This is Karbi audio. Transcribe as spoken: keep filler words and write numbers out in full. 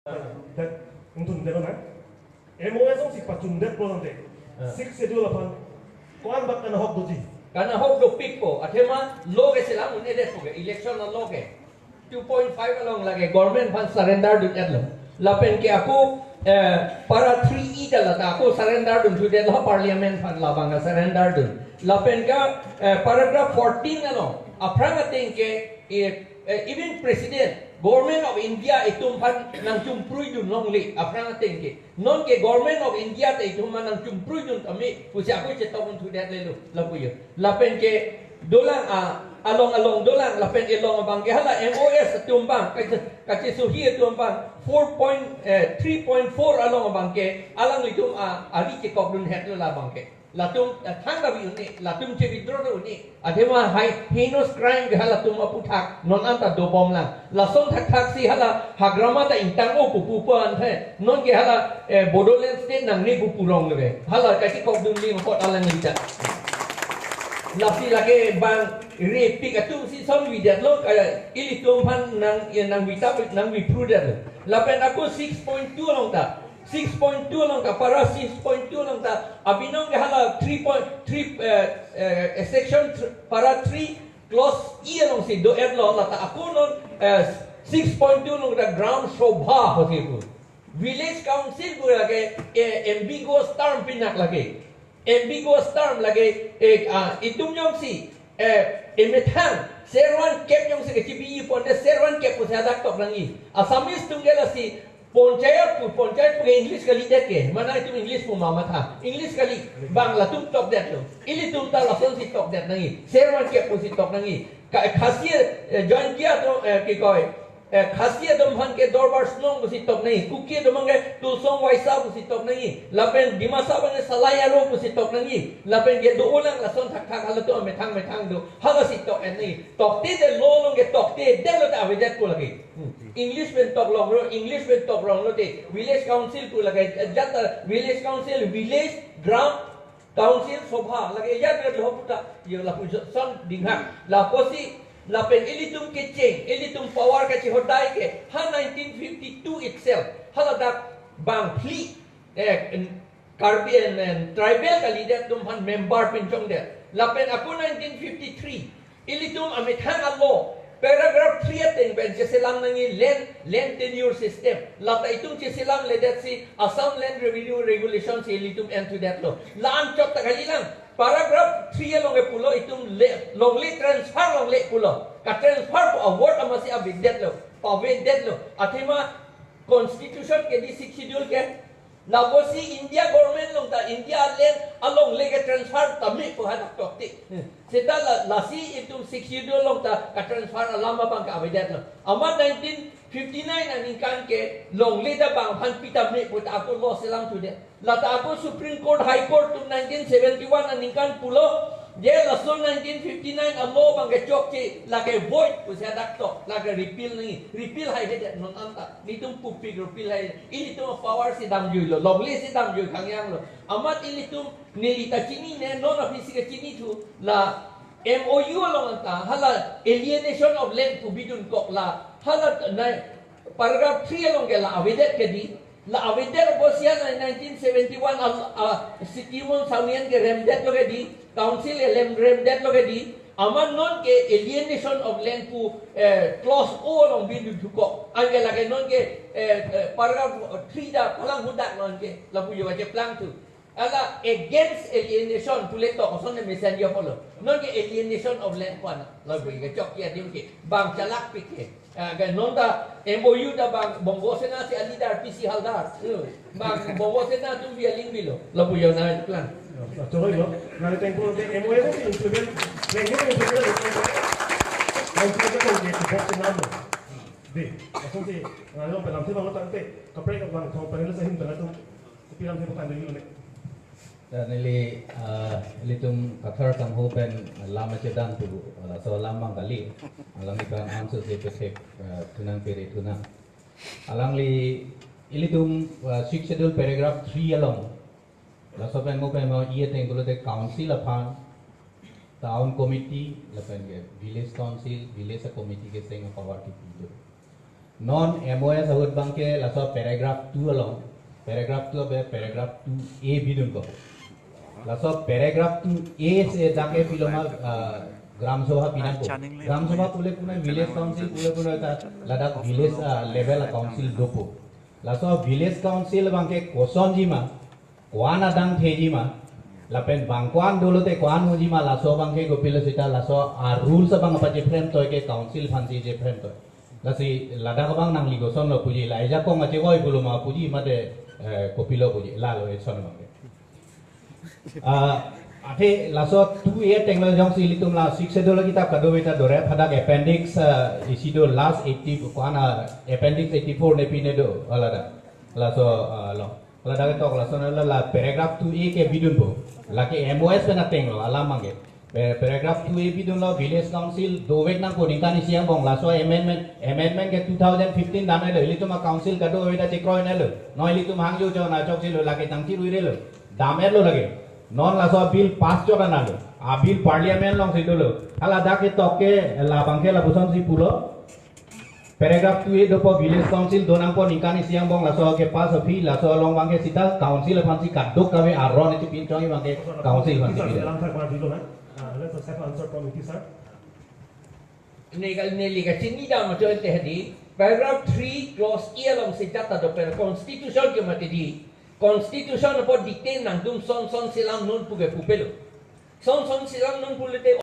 That ingtun delo na. M O S ong si pachun det pro nang te. Ah. Sixth Schedule aphan. Ko-an bak kanahok doji. Kanahok dopikpo. Athema law ke selam un-edetpo ke. Election a-law ke. Two point five along lake government aphan surrender dun-etlo. Lapen ke ako, eh, para three E ta lata ako surrender dunthu-detlo parliament aphan labang ke surrender dun. Lapen ke, eh, paragraph fourteen along. Aphrang ateng ke, eh, eh, even president, Government of India itum aphan nangchumprui dun longle, aphrang ateng ke. Non ke Government of India ta itum aphan nangchumprui dun tame, pusi ako chetok dunthu-detlelo, lapu jo. Lapen ke dolang a, along along dolang, lapen elong abang ke hala M O S atum abang, kache-, kachesohi atum abang, four point, eh, three point four along abang ke, alanglitum a, ari chekok dunhetlo labang ke. Latum, eh, thang ta vi un-e, latum che-withdraw ta un-e. Athema hai heinous crime ke halatum aputhak, non anta dobomlang. Lason thakthak si hala Hagrama ta ingtang-o pupu pan the. Non ke hala, eh, Bodoland State nangne pupu rong le. Hala kachekok dun ling hot alangli ta. Lasi lake bang repik atum si son vi detlo, eh, ilitum aphan nang, eh, nangvitap, nangviprudetlo. Lapen ako six point two along ta. Six point two along ta, para six point two along ta, abinong ke hala three point three, eh, eh, section th-, para three clause E along si do-etlo, lata ako non, eh, six point two along ta Gram Sabha pusi pu. Village Council pu lake, eh, ambiguous term pinak lake. Ambiguous term lake, eh, ah, itum jongsi, eh, emethang, servan kep jongsi kechibi ponte servan kep pusi hadak tok nangji. Assamese atum ke lasi, panchayat pu, panchayat pu ke English kalidet ke, mane itum English pu ma matha, English kali, bang latum tokdetlo, ilitum ta lasonsi tokdet nangji, servan kep pusi tok nangji, ka, Khasi, eh, Jaintia atum, eh, kekoi, eh, Khasi atum aphan ke Dorbar Snong pusi tok nangji, Kuki atum aphan ke Tursong Waisa pusi tok nangji, lapen Dimasa aphan ke Salai Aro pusi tok nangji, lapen ke do-olang lason thakthak halatum amethang methang do, halasi tok-et nangji, tokte det lo along ke tokte detlo ta avedet pu lake. Hmm. English pen tok longlo, English pen tok longlo te, village council pu lake, jata village council, village, Gram Council, Sabha, lake ajat vet lo puta, yo lapu jo-, son dinghak. Lapusi, lapen ilitum kecheng, ilitum power kachehodai ke, ha nineteen fifty-two itself, haladak bang phli, eh, en-, Karbi and, and tribal kalidet atum aphan member pinchongdet. Lapen ako nineteen fifty-three, ilitum amethang a-law, paragraph three ateng pen cheselam nangji land, land tenure system. Lata itum cheselamledet si Assam Land Revenue Regulation si ilitum enthudetlo. La-an chot ta kalilang. Paragraph three along ke pulo itum le, longle transfer longle pulo. Ka-transfer pu a-word amatsi avedetlo. Pavedetlo. Athema constitution ke di Sixth Schedule ke. Lapusi India government along ta India land alongle ke transfer tame pu hadak tokte. Seta la, lasi itum Sixth Schedule along ta ka-transfer alam abang ke avedetlo. Amat nineteen fifty-nine aningkan ke longle ta bang aphan pitame pu ta ako law selamthudet. Lata ako Supreme Court, High Court atum nineteen seventy-one aningkan pulo, je laso nineteen fifty-nine a-law abang ke chokche, lake void pusi hadak tok, lake repeal nangji, repeal haihedet non anta. Netum pupik repeal hai, ilitum power si damjuilo, longle si damjui khangjanglo. Amat ilitum neli ta chinine, non aphi si kachinithu, la M O U along anta, hala alienation of land pu bidunkok la, hala nai, paragraph three along ke la avedet ke di, la avedet apotsi ha nineteen seventy-one a, a, Sikkimon Sangnian ke remdetlo ke di, council ke lem remdetlo ke di, amat non ke alienation of land pu, eh, clause O along bidunkok, anke lake non ke, eh, eh, paragraph three ta palang hudaklo anke, lapu jo kacheplangthu. Hala against alienation pule tok, koson ne mesen jo pulo. Non ke alienation of land pu ana. Lapu ke chokche adim ke. Bang chalakpik ke. Ah, ke non ta M O U ta bang Bongo Sena si a-leader P C Haldar. Hmm. Bang Bongo Sena atum bi aling bilo. Lapu jo na plan. Choroi lo. Na tengko ke M O U si implement. Neng implement. Implement ke box na. Di. Asal si, na lo pelam si bang lo tangte. Kaprek bang thong panel sa hin panel tu. Kopi alam si bukan dulu ne. Ya, neli, ah, ilitum Kathar Kangho pen lam achedan tu, ah, laso alam abang kali. Alangli pen answer si pethek, ah, thunang pere thunang. Alangli ilitum, ah, Sixth Schedule paragraph three along. Laso pen mo pen mo iye teng pulote council aphan, town committee, lapen ke village council, village committee ke seng power kipi do. Non M O S ahut abangke laso paragraph two along, paragraph two abe paragraph two A bidun ko. Laso paragraph two A si dak ke piloma, ah, Gram Sabha pinangpo. Gram Sabha pule pune village council pule pune ta ladak village, ah, level a council dopo. Laso village council abangke kosonji ma, ko-an adang theji ma, lapen bang ko-an dolo te ko-an hoji ma, laso abangke kopilo seta laso a rules abang pacheframe toi ke council aphansi cheframe toi. Lasi ladak abang nangli kosonlo puji, la ejakong achevoi pulo ma puji mate, eh, kopilo puji, lalo eson abangke. Ah, athe laso two A atenglo jongsi ilitum la Sixth Schedule kitap kadokave ta dore, hadak appendix, ah, isi do last eighty, ko-an, ah, appendix eighty-four ne pine do, alada. Laso, ah, lo. Ladak ketok laso na la, la paragraph two A ke bidunpo. Lake M O S pen atenglo, alam abangke. Pa-, paragraph two A bidunlo, village council dovek nangpo ningkan isi angbong, laso amendment, amendment ke two thousand fifteen dam-etlo, ilitum a council kadokave ta chekroinetlo. Non ilitum hangjo chona chokchelo, lake tangchi ruirelo. Dam-etlo lake. Non laso bill pass chot analo. A bill parliament alongsi dolo. Hala dak ketok ke labangke lapusonsi pulo. Paragraph two A dopo, village council donangpo ningkan isi angbong, laso ke pass aphi, laso along abangke seta council aphansi kadokave aron isi pinchongji abangke council aphansi Sir, pilo. Answer part dilo na. Uh, let's accept answer from Iti sir. Neli kachini dam atum te hadi, paragraph three clause A alongsi jat ta dopo, constitution ke mati di. Constitution apot detail nangtum son son selam non pu ke pupelo. Son son selam non pule te